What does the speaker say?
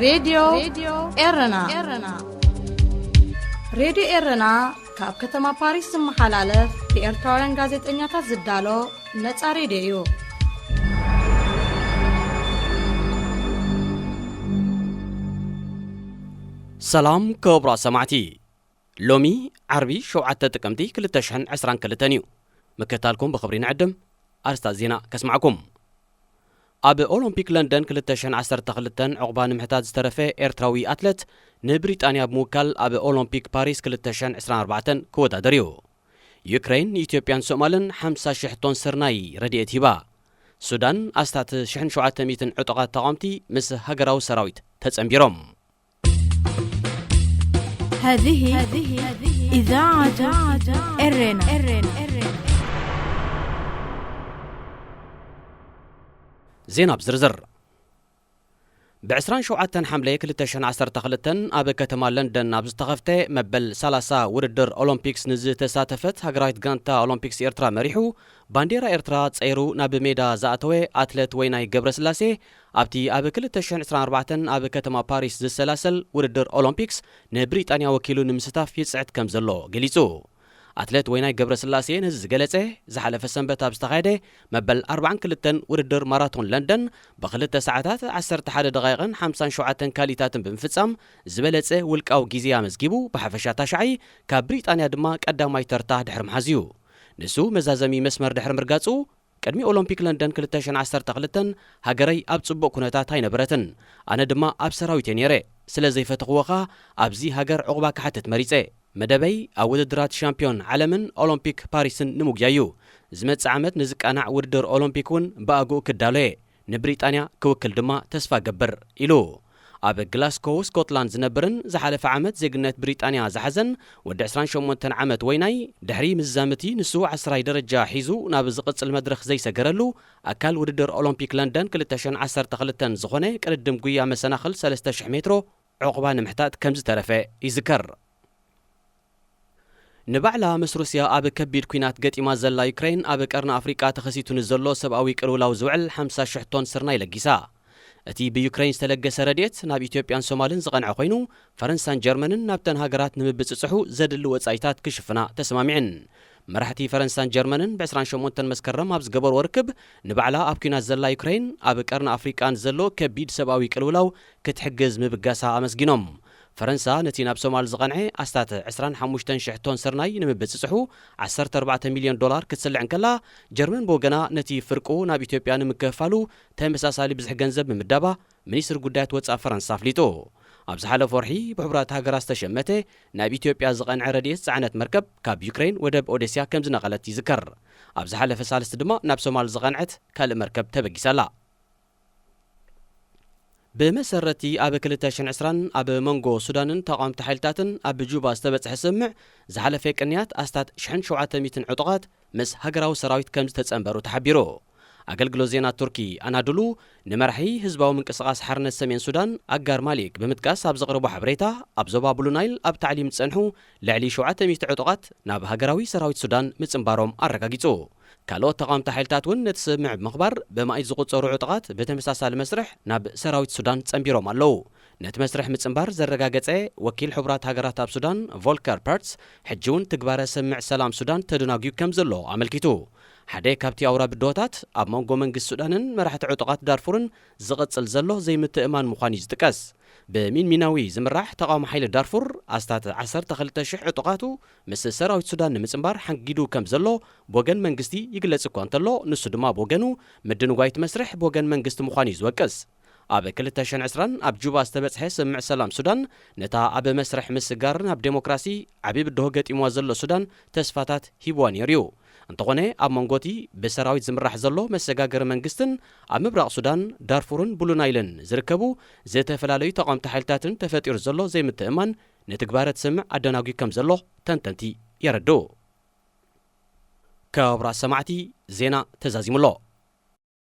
ሬድዮ ኤረና። ሬድዮ ኤረና ካብ ከተማ ፓሪስ ዝመሓላለፍ ብኤርትራውያን ጋዜጠኛታት ዝዳሎ ነጻ ሬድዮ እዩ። ሰላም ክቡራት ሰማዕቲ፣ ሎሚ ዓርቢ ሸውዓተ ጥቅምቲ ክልተ ሽሕን ዕስራን ክልተን እዩ። ምክትታልኩም ብኽብሪ ንዕድም። ኣርስታት ዜና ከስማዕኩም። ኣብ ኦሎምፒክ ለንደን ክልተ ሽሕን ዓሰርተ ክልተን ዕቑባ ንምሕታት ዝተረፈ ኤርትራዊ ኣትለት ንብሪጣንያ ብምውካል ኣብ ኦሎምፒክ ፓሪስ ክልተ ሽሕን ዕስራን ኣርባዕተን ክወዳደር እዩ። ዩክሬን ንኢትዮጵያን ሶማልን ሓምሳ ሽሕ ቶን ስርናይ ረድኤት ሂባ። ሱዳን ኣስታት ሽሕን ሸውዓተ ሚእትን ዕጡቓት ተቓወምቲ ምስ ሃገራዊ ሰራዊት ተጸንቢሮም። هذه إذاعة إرنا. ዜና ብዝርዝር። ብ ዕስራን ሸውዓተን ሓምለ ክልተ ሽሕን ዓሰርተ ክልተን ኣብ ከተማ ለንደን ኣብ ዝተኸፍተ መበል ሰላሳ ውድድር ኦሎምፒክስ ንዝተሳተፈት ሃገራዊት ጋንታ ኦሎምፒክስ ኤርትራ መሪሑ፣ ባንዴራ ኤርትራ ጸይሩ ናብ ሜዳ ዝኣተወ ኣትለት ወይናይ ገብረስላሴ፣ ኣብቲ ኣብ ክልተ ሽሕን ዕስራን ኣርባዕተን ኣብ ከተማ ፓሪስ ዝሰላሰል ውድድር ኦሎምፒክስ ንብሪጣንያ ወኪሉ ንምስታፍ ይጽዕት ከም ዘሎ ገሊጹ። ኣትለት ወይናይ ገብረስላሴ ነዚ ዝገለጸ፣ ዝሓለፈ ሰንበት ኣብ ዝተኻየደ መበል ኣርባዓን ክልተን ውድድር ማራቶን ለንደን፣ ብክልተ ሰዓታት ዓሰርተ ሓደ ደቓይቕን ሓምሳን ሸውዓተን ካሊታትን ብምፍጻም ዝበለጸ ውልቃዊ ግዜ ኣመዝጊቡ፣ ብሓፈሻ ታሽዓይ፣ ካብ ብሪጣንያ ድማ ቀዳማይ ተርታ ድሕሪ ምሓዝ እዩ። ንሱ መዛዘሚ መስመር ድሕሪ ምርጋጹ፣ ቅድሚ ኦሎምፒክ ለንደን ክልተ ሽሕን ዓሰርተ ክልተን ሃገረይ ኣብ ጽቡቕ ኩነታት ኣይነበረትን። ኣነ ድማ ኣብ ሰራዊት እየ ነይረ። ስለ ዘይፈተኽዎ ኸኣ ኣብዚ ሃገር ዕቑባ ክሓትት መሪጸ። መደበይ ኣብ ውድድራት ሻምፒዮን ዓለምን ኦሎምፒክ ፓሪስን ንምጉያይ እዩ። ዝመጽእ ዓመት ንዝቃናዕ ውድድር ኦሎምፒክ እውን ብኣግኡ ክዳሎ እየ። ንብሪጣንያ ክውክል ድማ ተስፋ እገብር፣ ኢሉ። ኣብ ግላስኮው ስኮትላንድ ዝነብርን ዝሓለፈ ዓመት ዜግነት ብሪጣንያ ዝሓዘን ወዲ ዕስራን ሸሞንተን ዓመት ወይናይ፣ ድሕሪ ምዝዛምቲ ንሱ ዓስራይ ደረጃ ሒዙ ናብ ዝቕጽል መድረኽ ዘይሰገረሉ፣ ኣካል ውድድር ኦሎምፒክ ለንደን ክልተ ሽሕን ዓሰርተ ክልተን ዝኾነ ቅድድም ጉያ መሰናኽል ሰለስተ ሽሕ ሜትሮ ዕቑባ ንምሕታት ከም ዝተረፈ ይዝከር። ንባዕላ ምስ ሩስያ ኣብ ከቢድ ኲናት ገጢማ ዘላ ዩክሬን፣ ኣብ ቀርኒ ኣፍሪቃ ተኸሲቱ ንዘሎ ሰብኣዊ ቅልውላው ዝውዕል ሓምሳ ሽሕ ቶን ስርናይ ለጊሳ። እቲ ብዩክሬን ዝተለገሰ ረድኤት ናብ ኢትዮጵያን ሶማልን ዝቐንዐ ኮይኑ፣ ፈረንሳን ጀርመንን ናብተን ሃገራት ንምብጽጽሑ ዘድሊ ወጻኢታት ክሽፍና ተስማሚዐን። መራሕቲ ፈረንሳን ጀርመንን ብ ዕስራን ሸሞንተን መስከረም ኣብ ዝገበርዎ ርክብ፣ ንባዕላ ኣብ ኲናት ዘላ ዩክሬን፣ ኣብ ቀርኒ ኣፍሪቃ ንዘሎ ከቢድ ሰብኣዊ ቅልውላው ክትሕግዝ ምብጋሳ ኣመስጊኖም። ፈረንሳ ነቲ ናብ ሶማል ዝቐንዐ ኣስታት ዕስራን ሓሙሽተን ሽሕ ቶን ስርናይ ንምብጽጽሑ ዓሰርተ ኣርባዕተ ሚልዮን ዶላር ክትስልዕ እንከላ፣ ጀርመን ብወገና ነቲ ፍርቁ ናብ ኢትዮጵያ ንምክፍፋሉ ተመሳሳሊ ብዝሒ ገንዘብ ምምዳባ ሚኒስትሪ ጉዳያት ወጻኢ ፈረንሳ ኣፍሊጡ። ኣብ ዝሓለፈ ወርሒ ብሕቡራት ሃገራት ዝተሸመተ ናብ ኢትዮጵያ ዝቐንዐ ረድኤት ጸዓነት መርከብ ካብ ዩክሬን ወደብ ኦዴስያ ከም ዝነቐለት ይዝከር። ኣብ ዝሓለፈ ሳልስቲ ድማ ናብ ሶማል ዝቐንዐት ካልእ መርከብ ተበጊሳ ኣላ። ብመሰረቲ ኣብ ክልተ ሽሕን ዕስራን ኣብ መንጎ ሱዳንን ተቓወምቲ ሓይልታትን ኣብ ጁባ ዝተበጽሐ ስምምዕ ዝሓለፈ ቅንያት ኣስታት ሽሕን ሸውዓተ ሚእትን ዕጡቓት ምስ ሃገራዊ ሰራዊት ከም ዝተጸንበሩ ተሓቢሩ። ኣገልግሎት ዜና ቱርኪ ኣናዱሉ ንመራሒ ህዝባዊ ምንቅስቓስ ሓርነት ሰሜን ሱዳን ኣጋር ማሊክ ብምጥቃስ ኣብ ዘቕረቦ ሓበሬታ፣ ኣብ ዞባ ብሉ ናይል ኣብ ታዕሊም ዝጸንሑ ልዕሊ ሸውዓተ ሚእቲ ዕጡቓት ናብ ሃገራዊ ሰራዊት ሱዳን ምጽንባሮም ኣረጋጊጹ። ካልኦት ተቓወምቲ ሓይልታት እውን ነቲ ስምምዕ ብምኽባር ብማኢት ዝቑጸሩ ዕጡቓት ብተመሳሳሊ መስርሕ ናብ ሰራዊት ሱዳን ጸንቢሮም ኣለዉ። ነቲ መስርሕ ምጽንባር ዘረጋገጸ ወኪል ሕቡራት ሃገራት ኣብ ሱዳን ቮልከር ፐርትስ፣ ሕጂ እውን ትግባረ ስምምዕ ሰላም ሱዳን ተደናጉዩ ከም ዘሎ ኣመልኪቱ። ሓደ ካብቲ ኣውራ ብድሆታት ኣብ መንጎ መንግስቲ ሱዳንን መራሕቲ ዕጡቓት ዳርፉርን ዝቕጽል ዘሎ ዘይምትእማን ምዃኑ እዩ ዝጥቀስ። ብሚንሚናዊ ዝምራሕ ተቓውሞ ሓይሊ ዳርፉር ኣስታት ዓሰርተ ክልተ ሽሕ ዕጡቓቱ ምስ ሰራዊት ሱዳን ንምጽንባር ሓንጊዱ ከም ዘሎ ብወገን መንግስቲ ይግለጽ እኳ እንተሎ፣ ንሱ ድማ ብወገኑ ምድንጓይ እቲ መስርሕ ብወገን መንግስቲ ምዃኑ እዩ ዝወቅስ። ኣብ ክልተ ሽሕን ዕስራን ኣብ ጁባ ዝተበጽሐ ስምምዕ ሰላም ሱዳን፣ ነታ ኣብ መስርሕ ምስግጋር ናብ ዴሞክራሲ ዓቢ ብድሆ ገጢምዋ ዘሎ ሱዳን ተስፋታት ሂብዋ ነይሩ እዩ። እንተኾነ፣ ኣብ መንጎ እቲ ብሰራዊት ዝምራሕ ዘሎ መሰጋገሪ መንግስትን ኣብ ምብራቕ ሱዳን፣ ዳርፉርን ብሉ ናይልን ዝርከቡ ዝተፈላለዩ ተቓወምቲ ሓይልታትን ተፈጢሩ ዘሎ ዘይምትእማን፣ ንትግባረ እቲ ስምምዕ ኣደናጒ ከም ዘሎ ተንተንቲ የረድኡ። ክቡራት ሰማዕቲ፣ ዜና ተዛዚሙ ኣሎ።